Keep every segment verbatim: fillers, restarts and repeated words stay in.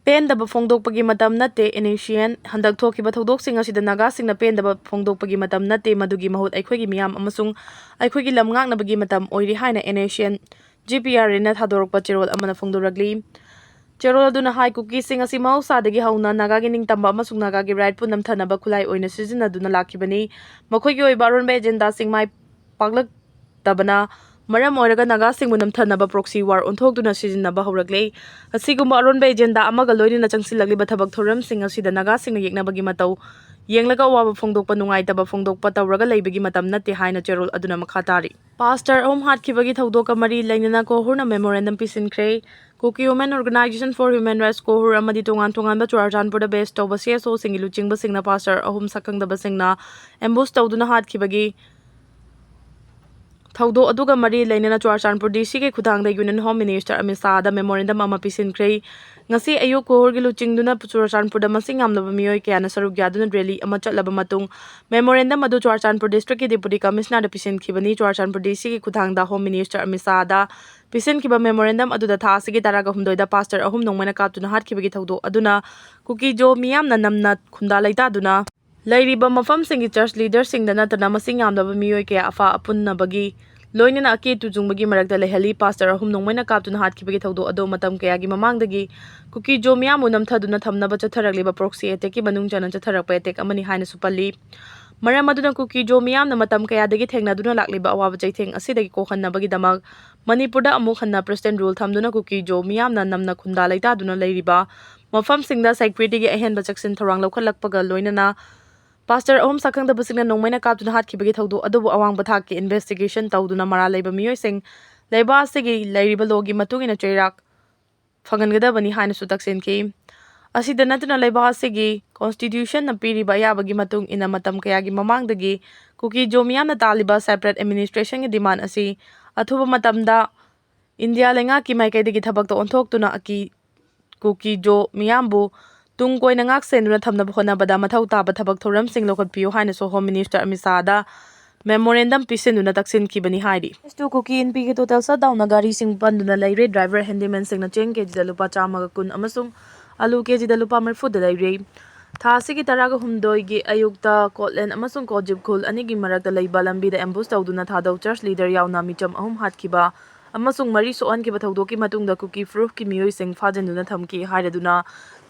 ꯄꯦꯟꯗꯕ ꯐꯣꯡꯗꯣꯛꯄꯒꯤ ꯃꯇꯝ ꯅꯠꯇꯦ, NSCN꯫ ꯍꯟꯗꯛ ꯊꯣꯛꯈꯤꯕ ꯊꯧꯗꯣꯛꯁꯤꯡ ꯑꯁꯤꯗ ꯅꯥꯒꯥꯁꯤꯡꯅ ꯄꯦꯟꯗꯕ ꯐꯣꯡꯗꯣꯛꯄꯒꯤ ꯃꯇꯝ ꯅꯠꯇꯦ, ꯃꯗꯨꯒꯤ ꯃꯍꯨꯠ ꯑꯩꯈꯣꯏꯒꯤ ꯃꯤꯌꯥꯝ ꯑꯃꯁꯨꯡ ꯑꯩꯈꯣꯏꯒꯤ ꯂꯝ ꯉꯥꯛꯅꯕꯒꯤ ꯃꯇꯝ ꯑꯣꯏꯔꯤ ꯍꯥꯏꯅ NSCN GPRAꯅ ꯊꯥꯗꯣꯔꯛꯄ ꯆꯦꯔꯣꯜ ꯑꯃꯅ ꯐꯣꯡꯗꯣꯔꯛꯂꯤ꯫ ꯆꯦꯔꯣꯜ ꯑꯗꯨꯅ ꯍꯥꯏ, ꯀꯨꯀꯤꯁꯤꯡ ꯑꯁꯤ ꯃꯍꯧꯁꯥꯗꯒꯤ ꯍꯧꯅ ꯅꯥꯒꯥꯒꯤ ꯅꯤꯡꯇꯝꯕ ꯑꯃꯁꯨꯡ ꯅꯥꯒꯥꯒꯤ ꯔꯥꯏꯠꯄꯨ ꯅꯝꯊꯅꯕ ꯈꯨꯠꯂꯥꯏ ꯑꯣꯏꯅ ꯁꯤꯖꯤꯟꯅꯗꯨꯅ ꯂꯥꯛꯈꯤꯕꯅꯤ꯫ ꯃꯈꯣꯏꯒꯤ ꯑꯣꯏꯕ ꯑꯔꯣꯟꯕ ꯑꯦꯖꯦꯟꯗꯥꯁꯤꯡ ꯃꯥꯏ ꯄꯥꯛꯂꯛꯇꯕꯅ ꯃꯔꯝ ꯑꯣꯏꯔꯒ ꯅꯥꯒꯥꯁꯤꯡꯕꯨ ꯅꯝꯊꯅꯕ proxy war ꯑꯣꯟꯊꯣꯛꯇꯨꯅ ꯁꯤꯖꯤꯟꯅꯕ ꯍꯧꯔꯛꯂꯦ꯫ ꯑꯁꯤꯒꯨꯝꯕ ꯑꯔꯣꯟꯕ ꯑꯦꯖꯦꯟꯗꯥ ꯑꯃꯒ ꯂꯣꯏꯅꯅ ꯆꯪꯁꯤꯜꯂꯛꯂꯤꯕ ꯊꯕꯛ ꯊꯧꯔꯝꯁꯤꯡ ꯑꯁꯤꯗ ꯅꯥꯒꯥꯁꯤꯡꯅ ꯌꯦꯛꯅꯕꯒꯤ ꯃꯇꯧ ꯌꯦꯡꯂꯒ ꯑꯋꯥꯕ ꯐꯣꯡꯗꯣꯛꯄ, ꯅꯨꯡꯉꯥꯏꯇꯕ ꯐꯣꯡꯗꯣꯛꯄ ꯇꯧꯔꯒ ꯂꯩꯕꯒꯤ ꯃꯇꯝ ꯅꯠꯇꯦ ꯍꯥꯏꯅ ꯆꯦꯔꯣꯜ ꯑꯗꯨꯅ ꯃꯈꯥ ꯇꯥꯔꯤ꯫ ꯄꯥꯁꯇꯔ ꯑꯍꯨꯝ ꯍꯥꯠꯈꯤꯕꯒꯤ ꯊꯧꯗꯣꯛꯀ ꯃꯔꯤ ꯂꯩꯅꯅ ꯀꯣꯍꯨꯔꯅ memorandum ꯄꯤꯁꯤꯟꯈ꯭ꯔꯦ꯫ Kuki Women Organization for Human Rights, ꯀꯣꯍꯨꯔ, ꯑꯃꯗꯤ ꯇꯣꯉꯥꯟ ꯇꯣꯉꯥꯟꯕ ꯆꯨꯔꯥꯆꯥꯟꯄꯨꯔꯗ base ꯇꯧꯕ CSOꯁꯤꯡꯒꯤ ꯂꯨꯆꯤꯡꯕꯁꯤꯡꯅ ꯄꯥꯁꯇꯔ ꯑꯍꯨꯝ ꯁꯛꯈꯪꯗꯕꯁꯤꯡꯅ ambush ꯇꯧꯗꯨꯅ ꯍꯥꯠꯈꯤꯕꯒꯤ ꯊꯧꯗꯣꯛ ꯑꯗꯨꯒ ꯃꯔꯤ ꯂꯩꯅꯅ ꯆꯨꯔꯥꯆꯥꯟꯄꯨꯔ DCꯒꯤ ꯈꯨꯊꯥꯡꯗ Union Home Minister Amit ꯁꯥꯍꯗ memorandum ꯑꯃ ꯄꯤꯁꯤꯟꯈ꯭ꯔꯦ꯫ ꯉꯁꯤ ꯑꯌꯨꯛ ꯀꯣꯍꯨꯔꯒꯤ ꯂꯨꯆꯤꯡꯗꯨꯅ ꯆꯨꯔꯥꯆꯥꯟꯄꯨꯔꯗ ꯃꯁꯤꯡ ꯌꯥꯝꯂꯕ ꯃꯤꯑꯣꯏ ꯀꯌꯥꯅ ꯁꯔꯨꯛ ꯌꯥꯗꯨꯅ rally ꯑꯃ ꯆꯠꯂꯕ ꯃꯇꯨꯡ memorandum ꯑꯗꯨ ꯆꯨꯔꯥꯆꯥꯟꯄꯨꯔ districtꯀꯤ Deputy Commissionerꯗ ꯄꯤꯁꯤꯟꯈꯤꯕꯅꯤ꯫ ꯆꯨꯔꯥꯆꯥꯟꯄꯨꯔ DCꯒꯤ ꯈꯨꯊꯥꯡꯗ Home Minister ꯑꯃꯤꯠ ꯁꯥꯍꯗ ꯄꯤꯁꯤꯟꯈꯤꯕ memorandum ꯑꯗꯨꯗ ꯊꯥ ꯑꯁꯤꯒꯤ ꯇꯔꯥꯒ ꯍꯨꯝꯗꯣꯏꯗ ꯄꯥꯁꯇꯔ ꯑꯍꯨꯝ ꯅꯣꯡꯃꯩꯅ ꯀꯥꯞꯇꯨꯅ ꯍꯥꯠꯈꯤꯕꯒꯤ ꯊꯧꯗꯣꯛ ꯑꯗꯨꯅ ꯀꯨꯀꯤꯖꯣ ꯃꯤꯌꯥꯝꯅ ꯅꯝꯅ ꯈꯨꯟꯗꯥ ꯂꯩꯇꯥꯗꯨꯅ ꯂꯩꯔꯤꯕ ꯃꯐꯝꯁꯤꯡꯒꯤ church leaderꯁꯤꯡꯗ ꯅꯠꯇꯅ ꯃꯁꯤꯡ ꯌꯥꯝꯂꯕ ꯃꯤꯑꯣꯏ ꯀꯌꯥ ꯑꯐ ꯑꯄꯨꯟꯅꯕꯒꯤ ꯂꯣꯏꯅꯅ ꯑꯀꯤ ꯇꯨꯖꯨꯡꯕꯒꯤ ꯃꯔꯛꯇ ꯂꯩꯍꯜꯂꯤ꯫ ꯄꯥꯁꯇꯔ ꯑꯍꯨꯝ ꯅꯣꯡꯃꯩꯅ ꯀꯥꯞꯇꯨꯅ ꯍꯥꯠꯈꯤꯕꯒꯤ ꯊꯧꯗꯣꯛ ꯑꯗꯨ ꯃꯇꯝ ꯀꯌꯥꯒꯤ ꯃꯃꯥꯡꯗꯒꯤ ꯀꯨꯀꯤꯖꯣ ꯃꯤꯌꯥꯝꯕꯨ ꯅꯝꯊꯗꯨꯅ ꯊꯝꯅꯕ ꯆꯠꯊꯔꯛꯂꯤꯕ proxy attackꯀꯤ ꯃꯅꯨꯡ ꯆꯟꯅ ꯆꯠꯊꯔꯛꯄ attack ꯑꯃꯅꯤ ꯍꯥꯏꯅꯁꯨ ꯄꯜꯂꯤ꯫ ꯃꯔꯝ ꯑꯗꯨꯅ ꯀꯨꯀꯤꯖꯣ ꯃꯤꯌꯥꯝꯅ ꯃꯇꯝ ꯀꯌꯥꯗꯒꯤ ꯊꯦꯡꯅꯗꯨꯅ ꯂꯥꯛꯂꯤꯕ ꯑꯋꯥꯕ ꯆꯩꯊꯦꯡ ꯑꯁꯤꯗꯒꯤ ꯀꯣꯛꯍꯟꯅꯕꯒꯤꯗꯃꯛ ꯃꯅꯤꯄꯨꯔꯗ ꯑꯃꯨꯛ ꯍꯟꯅ President Rule ꯊꯝꯗꯨꯅ ꯀꯨꯀꯤꯖꯣ ꯃꯤꯌꯥꯝꯅ ꯅꯝꯅ ꯈꯨꯟꯗꯥ ꯂꯩꯇꯥꯗꯨꯅ ꯂꯩꯔꯤꯕ ꯃꯐꯝꯁꯤꯡꯗ securityꯒꯤ ꯑꯍꯦꯟꯕ ꯆꯦꯛꯁꯤꯟ ꯊꯧꯔꯥꯡ ꯂꯧꯈꯠꯂꯛꯄꯒ ꯂꯣꯏꯅꯅ ꯄꯥꯁꯇꯔ ꯑꯍꯨꯝ ꯁꯛꯈꯪꯗꯕꯁꯤꯡꯅ ꯅꯣꯡꯃꯩꯅ ꯀꯥꯞꯇꯨꯅ ꯍꯥꯠꯈꯤꯕꯒꯤ ꯊꯧꯗꯣꯛ ꯑꯗꯨꯕꯨ ꯑꯋꯥꯡꯕ ꯊꯥꯛꯀꯤ investigation ꯇꯧꯗꯨꯅ ꯃꯔꯥꯜ ꯂꯩꯕ ꯃꯤꯑꯣꯏꯁꯤꯡ ꯂꯩꯕꯥꯛ ꯑꯁꯤꯒꯤ ꯂꯩꯔꯤꯕ lawꯒꯤ ꯃꯇꯨꯡ ꯏꯟꯅ ꯆꯩꯔꯥꯛ ꯐꯪꯍꯟꯒꯗꯕꯅꯤ ꯍꯥꯏꯅꯁꯨ ꯇꯛꯁꯤꯟꯈꯤ꯫ ꯑꯁꯤꯗ ꯅꯠꯇꯅ ꯂꯩꯕꯥꯛ ꯑꯁꯤꯒꯤ constitutionꯅ ꯄꯤꯔꯤꯕ ꯑꯌꯥꯕꯒꯤ ꯃꯇꯨꯡ ꯏꯟꯅ ꯃꯇꯝ ꯀꯌꯥꯒꯤ ꯃꯃꯥꯡꯗꯒꯤ ꯀꯨꯀꯤꯖꯣ ꯃꯤꯌꯥꯝꯅ ꯇꯥꯜꯂꯤꯕ separate administrationꯒꯤ demand ꯑꯁꯤ ꯑꯊꯨꯕ ꯃꯇꯝꯗ ꯏꯟꯗꯤꯌꯥ ꯂꯩꯉꯥꯛꯀꯤ ꯃꯥꯏꯀꯩꯗꯒꯤ ꯊꯕꯛꯇ ꯑꯣꯟꯊꯣꯛꯇꯨꯅ ꯑꯀꯤ ꯀꯨꯀꯤꯖꯣ ꯃꯤꯌꯥꯝꯕꯨ ꯇꯨꯡ ꯀꯣꯏꯅ ꯉꯥꯛ ꯁꯦꯟꯗꯨꯅ ꯊꯝꯅꯕ ꯍꯣꯠꯅꯕꯗ ꯃꯊꯧ ꯇꯥꯕ ꯊꯕꯛ ꯊꯧꯔꯝꯁꯤꯡ ꯂꯧꯈꯠꯄꯤꯌꯨ ꯍꯥꯏꯅꯁꯨ Home Minister ꯑꯃꯤꯠ ꯁꯥꯍꯗ memorandum ꯄꯤꯁꯤꯟꯗꯨꯅ ꯇꯛꯁꯤꯟꯈꯤꯕꯅꯤ ꯍꯥꯏꯔꯤ꯫ Kuki Inpi ꯒꯤ total shutdownꯅ ꯒꯥꯔꯤꯁꯤꯡ ꯄꯟꯗꯨꯅ ꯂꯩꯔꯦ꯫ Driver handymanꯁꯤꯡꯅ ꯆꯦꯡ KGꯗ ꯂꯨꯄꯥ ꯆꯥꯝꯃꯒ ꯀꯨꯟ ꯑꯃꯁꯨꯡ ꯑꯂꯨ ꯀꯦꯖꯤꯗ ꯂꯨꯄꯥ ꯃꯔꯤꯐꯨꯗ ꯂꯩꯔꯦ꯫ ꯊꯥ ꯑꯁꯤꯒꯤ ꯇꯔꯥꯒ ꯍꯨꯝꯗꯣꯏꯒꯤ ꯑꯌꯨꯛꯇ ꯀꯣꯠꯂꯦꯟ ꯑꯃꯁꯨꯡ ꯀꯣꯖꯤꯞ ꯈꯨꯜ ꯑꯅꯤꯒꯤ ꯃꯔꯛꯇ ꯂꯩꯕ ꯂꯝꯕꯤꯗ ambush ꯇꯧꯗꯨꯅ ꯊꯥꯗꯧ ꯆꯔꯆ ꯂꯤꯗꯔ ꯌꯥꯎꯅ ꯃꯤꯆꯝ ꯑꯍꯨꯝ ꯍꯥꯠꯈꯤꯕ ꯑꯃꯁꯨꯡ ꯃꯔꯤ ꯁꯣꯛꯍꯟꯈꯤꯕ ꯊꯧꯗꯣꯛꯀꯤ ꯃꯇꯨꯡꯗ ꯀꯨꯀꯤ ꯐꯨꯔꯨꯞꯀꯤ ꯃꯤꯑꯣꯏꯁꯤꯡ ꯐꯥꯖꯤꯟꯗꯨꯅ ꯊꯝꯈꯤ ꯍꯥꯏꯔꯗꯨꯅ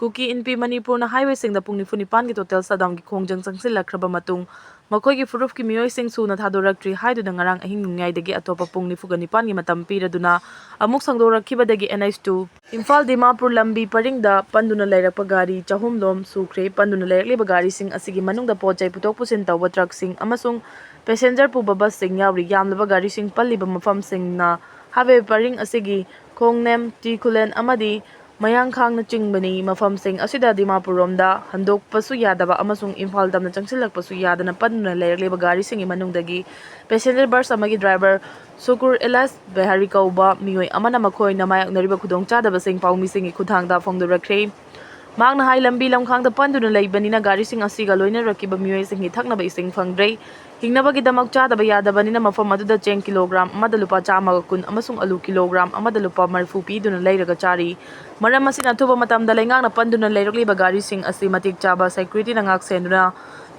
ꯀꯨꯀꯤ ꯏꯟꯄꯤ ꯃꯅꯤꯄꯨꯔꯅ highwayꯁꯤꯡꯗ ꯄꯨꯡ ꯅꯤꯐꯨ ꯅꯤꯄꯥꯟꯒꯤ total shutdownꯒꯤ ꯈꯣꯡꯖꯪ ꯆꯪꯁꯤꯜꯂꯛꯈ꯭ꯔꯕ ꯃꯇꯨꯡ ꯃꯈꯣꯏꯒꯤ ꯐꯨꯔꯨꯞꯀꯤ ꯃꯤꯑꯣꯏꯁꯤꯡ ꯁꯨꯅ ꯊꯥꯗꯣꯔꯛꯇ꯭ꯔꯤ ꯍꯥꯏꯗꯨꯅ ꯉꯔꯥꯡ ꯑꯍꯤꯡ ꯅꯣꯡꯌꯥꯏꯗꯒꯤ ꯑꯇꯣꯞꯄ ꯄꯨꯡ ꯅꯤꯐꯨꯒ ꯅꯤꯄꯥꯟꯒꯤ ꯃꯇꯝ ꯄꯤꯔꯗꯨꯅ ꯑꯃꯨꯛ ꯁꯥꯡꯗꯣꯔꯛꯈꯤꯕꯗꯒꯤ N H two Imphal Dimapur ꯂꯝꯕꯤ ꯄꯔꯤꯡꯗ ꯄꯟꯗꯨꯅ ꯂꯩꯔꯛꯄ ꯒꯥꯔꯤ ꯆꯍꯨꯝ ꯂꯣꯝ ꯁꯨꯈ꯭ꯔꯦ꯫ ꯄꯟꯗꯨꯅ ꯂꯩꯔꯛꯂꯤꯕ ꯒꯥꯔꯤꯁꯤꯡ ꯑꯁꯤꯒꯤ ꯃꯅꯨꯡꯗ ꯄꯣꯠ ꯆꯩ ꯄꯨꯊꯣꯛ ꯄꯨꯁꯤꯟ ꯇꯧꯕ truckꯁꯤꯡ ꯑꯃꯁꯨꯡ passenger ꯄꯨꯕ busꯁꯤꯡ ꯌꯥꯎꯔꯤ꯫ ꯌꯥꯝꯂꯕ ꯒꯥꯔꯤꯁꯤꯡ ꯄꯜꯂꯤꯕ ꯃꯐꯝꯁꯤꯡꯅ highway ꯄꯔꯤꯡ ꯑꯁꯤꯒꯤ ꯈꯣꯡꯅꯦꯝ, ꯇꯤ ꯈꯨꯂꯦꯟ ꯑꯃꯗꯤ ꯃꯌꯥꯡꯈꯥꯡꯅꯆꯤꯡꯕꯅꯤ꯫ ꯃꯐꯝꯁꯤꯡ ꯑꯁꯤꯗ ꯗꯤꯃꯥꯄꯨꯔꯔꯣꯝꯗ ꯍꯟꯗꯣꯛꯄꯁꯨ ꯌꯥꯗꯕ ꯑꯃꯁꯨꯡ ꯏꯝꯐꯥꯜ ꯇꯝꯅ ꯆꯪꯁꯤꯜꯂꯛꯄꯁꯨ ꯌꯥꯗꯅ ꯄꯟꯗꯨꯅ ꯂꯩꯔꯛꯂꯤꯕ ꯒꯥꯔꯤꯁꯤꯡꯒꯤ ꯃꯅꯨꯡꯗꯒꯤ passenger bus ꯑꯃꯒꯤ driver ꯁꯨꯀꯨꯔ ꯏꯂꯥꯁ ꯕꯦꯍꯥꯔꯤ ꯀꯧꯕ ꯃꯤꯑꯣꯏ ꯑꯃꯅ ꯃꯈꯣꯏꯅ ꯃꯥꯌꯣꯛꯅꯔꯤꯕ ꯈꯨꯗꯣꯡꯆꯥꯗꯕꯁꯤꯡ ꯄꯥꯎꯃꯤꯁꯤꯡꯒꯤ ꯈꯨꯠꯊꯥꯡꯗ ꯐꯣꯡꯗꯣꯔꯛꯈ꯭ꯔꯦ꯫ ꯃꯍꯥꯛꯅ ꯍꯥꯏ, ꯂꯝꯕꯤ ꯂꯝꯈꯥꯡꯗ ꯄꯟꯗꯨꯅ ꯂꯩꯕꯅꯤꯅ ꯒꯥꯔꯤꯁꯤꯡ ꯑꯁꯤꯒ ꯂꯣꯏꯅꯔꯛꯈꯤꯕ ꯃꯤꯑꯣꯏꯁꯤꯡꯒꯤ ꯊꯛꯅꯕ ꯏꯁꯤꯡ ꯐꯪꯗ꯭ꯔꯦ꯫ ꯍꯤꯡꯅꯕꯒꯤꯗꯃꯛ ꯆꯥꯗꯕ ꯌꯥꯗꯕꯅꯤꯅ ꯃꯐꯝ ꯑꯗꯨꯗ ꯆꯦꯡ ꯀꯤꯂꯣꯒ꯭ꯔꯥꯝ ꯑꯃꯗ ꯂꯨꯄꯥ ꯆꯥꯝꯃꯒ ꯀꯨꯟ ꯑꯃꯁꯨꯡ ꯑꯂꯨ ꯀꯤꯂꯣꯒ꯭ꯔꯥꯝ ꯑꯃꯗ ꯂꯨꯄꯥ ꯃꯔꯤꯐꯨ ꯄꯤꯗꯨꯅ ꯂꯩꯔꯒ ꯆꯥꯔꯤ꯫ ꯃꯔꯝ ꯑꯁꯤꯅ ꯑꯊꯨꯕ ꯃꯇꯝꯗ ꯂꯩꯉꯥꯛꯅ ꯄꯟꯗꯨꯅ ꯂꯩꯔꯛꯂꯤꯕ ꯒꯥꯔꯤꯁꯤꯡ ꯑꯁꯤ ꯃꯇꯤꯛ ꯆꯥꯕ securityꯅ ꯉꯥꯛ ꯁꯦꯟꯗꯨꯅ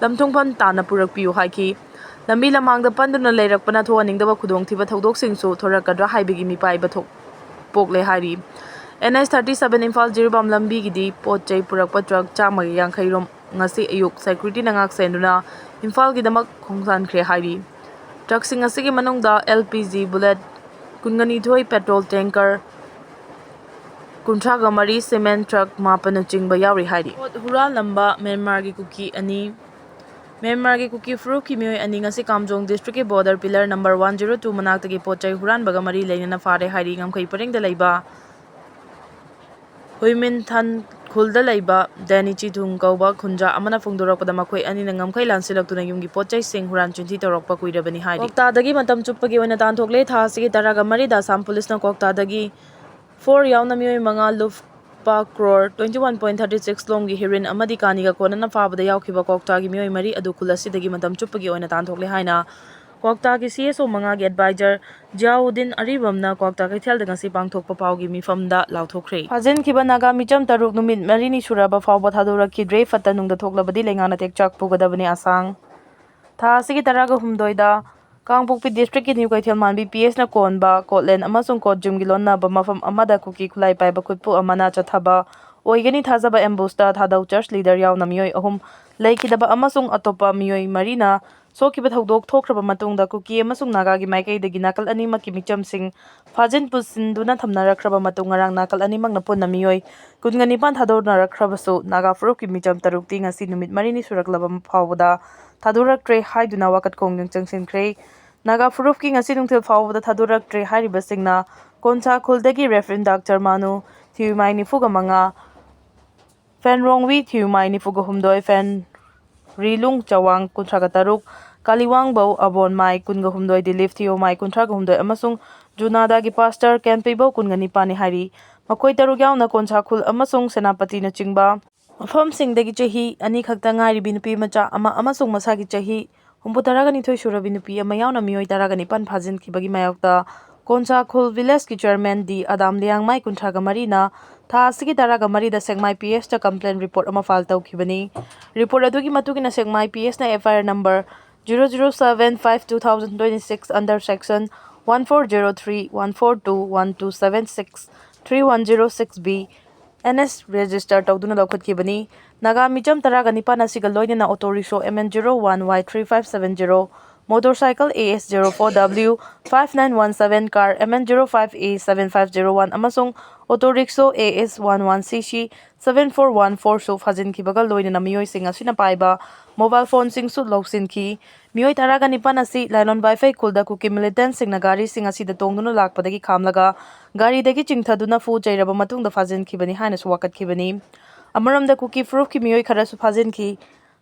ꯂꯝꯊꯨꯡꯐꯝ ꯇꯥꯅ ꯄꯨꯔꯛꯄꯤꯌꯨ ꯍꯥꯏꯈꯤ꯫ ꯂꯝꯕꯤ ꯂꯝꯍꯥꯡꯗ ꯄꯟꯗꯨꯅ ꯂꯩꯔꯛꯄꯅ ꯊꯣꯛꯍꯟꯅꯤꯡꯗꯕ ꯈꯨꯗꯣꯡꯊꯤꯕ ꯊꯧꯗꯣꯛꯁꯤꯡꯁꯨ ꯊꯣꯔꯛꯀꯗ꯭ꯔꯥ ꯍꯥꯏꯕꯒꯤ ꯃꯤꯄꯥꯏꯕ ꯊꯣꯛ-, ꯄꯣꯛꯂꯦ ꯍꯥꯏꯔꯤ꯫ N H thirty seven Imphal Jiribam ꯂꯝꯕꯤꯒꯤꯗꯤ ꯄꯣꯠ ꯆꯩ ꯄꯨꯔꯛꯄ truck ꯆꯥꯝꯃꯒ ꯌꯥꯡꯈꯩ ꯔꯣꯝ ꯉꯁꯤ ꯑꯌꯨꯛ securityꯅ ꯉꯥꯛ ꯁꯦꯟꯗꯨꯅ ꯏꯝꯐꯥꯜꯒꯤꯗꯃꯛ ꯈꯣꯡꯁꯥꯟꯈ꯭ꯔꯦ ꯍꯥꯏꯔꯤ꯫ Truckꯁꯤꯡ ꯑꯁꯤꯒꯤ ꯃꯅꯨꯡꯗ L P G bullet ꯀꯨꯟꯒ ꯅꯤꯊꯣꯏ, petrol tanker ꯀꯨꯟꯊ꯭ꯔꯥꯒ ꯃꯔꯤ, cement truck ꯃꯥꯄꯟꯅꯆꯤꯡꯕ ꯌꯥꯎꯔꯤ ꯍꯥꯏꯔꯤ꯫ ꯄꯣꯠ ꯍꯨꯔꯥꯜꯂꯝꯕ ꯃ꯭ꯌꯥꯟꯃꯥꯔꯒꯤ ꯀꯨꯀꯤ ꯑꯅꯤ꯫ ꯃ꯭ꯌꯥꯟꯃꯥꯔꯒꯤ ꯀꯨꯀꯤ ꯐꯨꯔꯨꯞꯀꯤ ꯃꯤꯑꯣꯏ ꯑꯅꯤ ꯉꯁꯤ ꯀꯥꯝꯖꯣꯡ districtꯀꯤ border pillar number one zero two ꯃꯅꯥꯛꯇꯒꯤ ꯄꯣꯠ ꯆꯩ ꯍꯨꯔꯥꯟꯕꯒ ꯃꯔꯤ ꯂꯩꯅꯅ ꯐꯥꯔꯦ ꯍꯥꯏꯔꯤ꯫ ꯉꯝꯈꯩ ꯄꯔꯤꯡꯗ ꯂꯩꯕ ꯍꯨꯏꯃꯤꯟꯊꯟ ꯈꯨꯜꯗ ꯂꯩꯕ ꯗꯦꯅꯤ ꯆꯤꯊꯨꯡ ꯀꯧꯕ ꯈꯨꯟꯖꯥ ꯑꯃꯅ ꯐꯣꯡꯗꯣꯔꯛꯄꯗ ꯃꯈꯣꯏ ꯑꯅꯤꯅ ꯉꯝꯈꯩ ꯂꯥꯟꯁꯤꯜꯂꯛꯇꯨꯅ ꯌꯨꯝꯒꯤ ꯄꯣꯠ ꯆꯩꯁꯤꯡ ꯍꯨꯔꯥꯟ ꯆꯤꯟꯊꯤ ꯇꯧꯔꯛꯄ ꯀꯨꯏꯔꯕꯅꯤ ꯍꯥꯏꯔꯤ꯫ ꯀ꯭ꯋꯥꯛꯇꯥꯗꯒꯤ ꯃꯇꯝ ꯆꯨꯞꯄꯒꯤ ꯑꯣꯏꯅ ꯇꯥꯟꯊꯣꯛꯂꯦ꯫ ꯊꯥ ꯑꯁꯤꯒꯤ ꯇꯔꯥꯒ ꯃꯔꯤꯗ ꯑꯁꯥꯝ ꯄꯨꯂꯤꯁꯅ ꯀ꯭ꯋꯥꯛꯇꯥꯗꯒꯤ four ꯌꯥꯎꯅ ꯃꯤꯑꯣꯏ ꯃꯉꯥ ꯂꯨꯄꯥ crore twenty one point thirty six ꯂꯣꯝꯒꯤ heroin ꯑꯃꯗꯤ ꯀꯥꯅꯤꯒ ꯀꯣꯟꯅꯅ ꯐꯥꯕꯗ ꯌꯥꯎꯈꯤꯕ ꯀ꯭ꯋꯥꯛꯇꯥꯒꯤ ꯃꯤꯑꯣꯏ ꯃꯔꯤ ꯑꯗꯨ ꯈꯨꯜ ꯑꯁꯤꯗꯒꯤ ꯃꯇꯝ ꯆꯨꯞꯄꯒꯤ ꯑꯣꯏꯅ ꯇꯥꯟꯊꯣꯛꯂꯦ ꯍꯥꯏꯅ ꯀ꯭ꯋꯥꯛꯇꯥꯒꯤ C S O ꯃꯉꯥꯒꯤ advisor ꯖꯤꯌꯥꯎꯗꯤꯟ ꯑꯔꯤꯕꯝꯅ ꯀ꯭ꯋꯥꯛꯇꯥ ꯀꯩꯊꯦꯜꯗ ꯉꯁꯤ ꯄꯥꯡꯊꯣꯛꯄ ꯄꯥꯎꯒꯤ ꯃꯤꯐꯝꯗ ꯂꯥꯎꯊꯣꯛꯈ꯭ꯔꯦ꯫ ꯐꯥꯖꯤꯟꯈꯤꯕ ꯅꯥꯒꯥ ꯃꯤꯆꯝ ꯇꯔꯨꯛ ꯅꯨꯃꯤꯠ ꯃꯔꯤꯅꯤ ꯁꯨꯔꯕ ꯐꯥꯎꯕ ꯊꯥꯗꯣꯔꯛꯈꯤꯗ꯭ꯔꯦ꯫ ꯐꯠꯇ ꯅꯨꯡꯗ ꯊꯣꯛꯂꯕꯗꯤ ꯂꯩꯉꯥꯛꯅ ꯇꯦꯛꯆꯥꯛ ꯄꯨꯒꯗꯕꯅꯤ꯫ ꯑꯁꯥꯡ ꯊꯥ ꯑꯁꯤꯒꯤ ꯇꯔꯥꯒ ꯍꯨꯝꯗꯣꯏꯗ ꯀꯥꯡꯄꯣꯛꯄꯤ district ꯀꯤ ꯅ꯭ꯌꯨ ꯀꯩꯊꯦꯜ ꯃꯥꯟꯕꯤ P H ꯅ ꯀꯣꯟꯕ ꯀꯣꯠꯂꯦꯟ ꯑꯃꯁꯨꯡ ꯀꯣꯠꯖꯨꯝꯒꯤ ꯂꯣꯟꯅꯕ ꯃꯐꯝ ꯑꯃꯗ ꯀꯨꯀꯤ ꯈꯨꯠꯂꯥꯏ ꯄꯥꯏꯕ ꯈꯨꯠꯄꯨ ꯑꯃꯅ ꯆꯠꯊꯕ ꯑꯣꯏꯒꯅꯤ ꯊꯥꯖꯕ ambush ꯇ ꯊꯥꯗꯧ church leader ꯌꯥꯎꯅ ꯃꯤꯑꯣꯏ ꯑꯍꯨꯝ ꯂꯩꯈꯤꯗꯕ ꯑꯃꯁꯨꯡ ꯑꯇꯣꯞꯄ ꯃꯤꯑꯣꯏ ꯃꯔꯤꯅ ꯁꯣꯛꯈꯤꯕ ꯊꯧꯗꯣꯛ ꯊꯣꯛꯈ꯭ꯔꯕ ꯃꯇꯨꯡꯗ ꯀꯨꯀꯤ ꯑꯃꯁꯨꯡ ꯅꯥꯒꯥꯒꯤ ꯃꯥꯏꯀꯩꯗꯒꯤ ꯅꯥꯀꯜ ꯑꯅꯤꯃꯛꯀꯤ ꯃꯤꯆꯝꯁꯤꯡ ꯐꯥꯖꯤꯟ ꯄꯨꯁꯤꯟꯗꯨꯅ ꯊꯝꯅꯔꯛꯈ꯭ꯔꯕ ꯃꯇꯨꯡ ꯉꯔꯥꯡ ꯅꯥꯀꯜ ꯑꯅꯤꯃꯛꯅ ꯄꯨꯟꯅ ꯃꯤꯑꯣꯏ ꯀꯨꯟꯒ ꯅꯤꯄꯥꯟ ꯊꯥꯗꯣꯛꯅꯔꯛꯈ꯭ꯔꯕꯁꯨ ꯅꯥꯒꯥ ꯐꯨꯔꯨꯞꯀꯤ ꯃꯤꯆꯝ ꯇꯔꯨꯛꯇꯤ ꯉꯁꯤ ꯅꯨꯃꯤꯠ ꯃꯔꯤꯅꯤ ꯁꯨꯔꯛꯂꯕ ꯐꯥꯎꯕꯗ ꯊꯥꯗꯣꯔꯛꯇ꯭ꯔꯦ ꯍꯥꯏꯗꯨꯅ ꯋꯥꯀꯠ ꯈꯣꯡꯖꯪ ꯆꯪꯁꯤꯟꯈ꯭ꯔꯦ꯫ ꯅꯥꯒꯥ ꯐꯨꯔꯨꯞꯀꯤ ꯉꯁꯤ ꯅꯨꯡꯊꯤꯜ ꯐꯥꯎꯕꯗ ꯊꯥꯗꯣꯔꯛꯇ꯭ꯔꯦ ꯍꯥꯏꯔꯤꯕꯁꯤꯡꯅ ꯀꯣꯟꯁꯥ ꯈꯨꯜꯗꯒꯤ Reverend Doctor ꯃꯥꯅꯨ ꯊꯤꯌꯨꯃꯥꯏ ꯅꯤꯐꯨꯒ ꯃꯉꯥ, ꯐꯦꯟ ꯔꯣꯡꯋꯤ ꯊꯤꯌꯨꯃꯥꯏ ꯅꯤꯐꯨꯒ ꯍꯨꯝꯗꯣꯏ, ꯐꯦꯟ ꯔꯤꯂꯨꯡ ꯆꯋꯥꯡ ꯀꯨꯟꯊ꯭ꯔꯥꯒ ꯇꯔꯨꯛ, ꯀꯥꯂꯤꯋꯥꯡꯕꯧ ꯑꯕꯣꯟꯃꯥꯏ ꯀꯨꯟꯒ ꯍꯨꯝꯗꯣꯏ, ꯗꯤꯂꯤꯞ ꯊꯤꯌꯣꯃꯥꯏ ꯀꯨꯟꯊ꯭ꯔꯥꯒ ꯍꯨꯝꯗꯣꯏ ꯑꯃꯁꯨꯡ ꯖꯨꯅꯥꯗꯥꯒꯤ ꯄꯥꯁꯇꯔ ꯀꯦꯟꯄꯤꯕꯧ ꯀꯨꯟꯒ ꯅꯤꯄꯥꯟꯅꯤ ꯍꯥꯏꯔꯤ꯫ ꯃꯈꯣꯏ ꯇꯔꯨꯛ ꯌꯥꯎꯅ ꯀꯣꯟꯁꯥꯈꯨꯜ ꯑꯃꯁꯨꯡ ꯁꯦꯅꯥꯄꯇꯤꯅꯆꯤꯡꯕ ꯃꯐꯝꯁꯤꯡꯗꯒꯤ ꯆꯍꯤ ꯑꯅꯤ ꯈꯛꯇ ꯉꯥꯏꯔꯤꯕꯤ ꯅꯨꯄꯤ ꯃꯆꯥ ꯑꯃ ꯑꯃꯁꯨꯡ ꯃꯁꯥꯒꯤ ꯆꯍꯤ ꯍꯨꯝꯐꯨ ꯇꯔꯥꯒ ꯅꯤꯊꯣꯏ ꯁꯨꯔꯕꯤ ꯅꯨꯄꯤ ꯑꯃ ꯌꯥꯎꯅ ꯃꯤꯑꯣꯏ ꯇꯔꯥꯒ ꯅꯤꯄꯥꯟ ꯐꯥꯖꯤꯟꯈꯤꯕꯒꯤ ꯃꯥꯌꯣꯛꯇ ꯀꯣꯟꯁꯥ ꯈꯨꯜ village ꯀꯤ chairman ꯗꯤ ꯑꯗꯥꯝ ꯂꯤꯌꯥꯡꯃꯥꯏ ꯀꯨꯟꯊ꯭ꯔꯥꯒ ꯃꯔꯤꯅ ꯊꯥ ꯑꯁꯤꯒꯤ ꯇꯔꯥꯒ ꯃꯔꯤꯗ ꯁꯦꯛꯃꯥꯏ P H ꯇ complaint report ꯑꯃ file ꯇꯧꯈꯤꯕꯅꯤ꯫ Report ꯑꯗꯨꯒꯤ ꯃꯇꯨꯡ ꯏꯟꯅ ꯁꯦꯛꯃꯥꯏ P H ꯅ F I R number zero zero seven five two thousand twenty six under section one four zero three, one four two, one two seven six, three one zero six B N S register ꯇꯧꯗꯨꯅ ꯂꯧꯈꯠꯈꯤꯕꯅꯤ꯫ ꯅꯥꯒꯥ ꯃꯤꯆꯝ ꯇꯔꯥꯒ ꯅꯤꯄꯥꯟ ꯑꯁꯤꯒ ꯂꯣꯏꯅꯅ auto rickshaw M N zero one Y three five seven zero, motorcycle A S zero four W five nine one seven, car M N zero five A seven five zero one ꯑꯃꯁꯨꯡ auto rickshaw A S one one C C seven four one four ꯁꯨ ꯐꯥꯖꯤꯟꯈꯤꯕꯒ ꯂꯣꯏꯅꯅ ꯃꯤꯑꯣꯏꯁꯤꯡ ꯑꯁꯤꯅ ꯄꯥꯏꯕ mobile phone ꯁꯤꯡꯁꯨ ꯂꯧꯁꯤꯟꯈꯤ꯫ ꯃꯤꯑꯣꯏ ꯇꯔꯥꯒ ꯅꯤꯄꯥꯟ ꯑꯁꯤ ꯂꯥꯏꯂꯣꯟ ꯕꯥꯏꯐꯩ ꯈꯨꯜꯗ ꯀꯨꯀꯤ militant ꯁꯤꯡꯅ ꯒꯥꯔꯤꯁꯤꯡ ꯑꯁꯤꯗ ꯇꯣꯡꯗꯨꯅ ꯂꯥꯛꯄꯗꯒꯤ ꯈꯥꯝꯂꯒ ꯒꯥꯔꯤꯗꯒꯤ ꯆꯤꯡꯊꯗꯨꯅ ꯐꯨ ꯆꯩꯔꯕ ꯃꯇꯨꯡꯗ ꯐꯥꯖꯤꯟꯈꯤꯕꯅꯤ ꯍꯥꯏꯅꯁꯨ ꯋꯥꯀꯠꯈꯤꯕꯅꯤ꯫ ꯑꯃꯔꯣꯝꯗ ꯀꯨꯀꯤ ꯐꯨꯔꯨꯞꯀꯤ ꯃꯤꯑꯣꯏ ꯈꯔꯁꯨ ꯐꯥꯖꯤꯟꯈꯤ꯫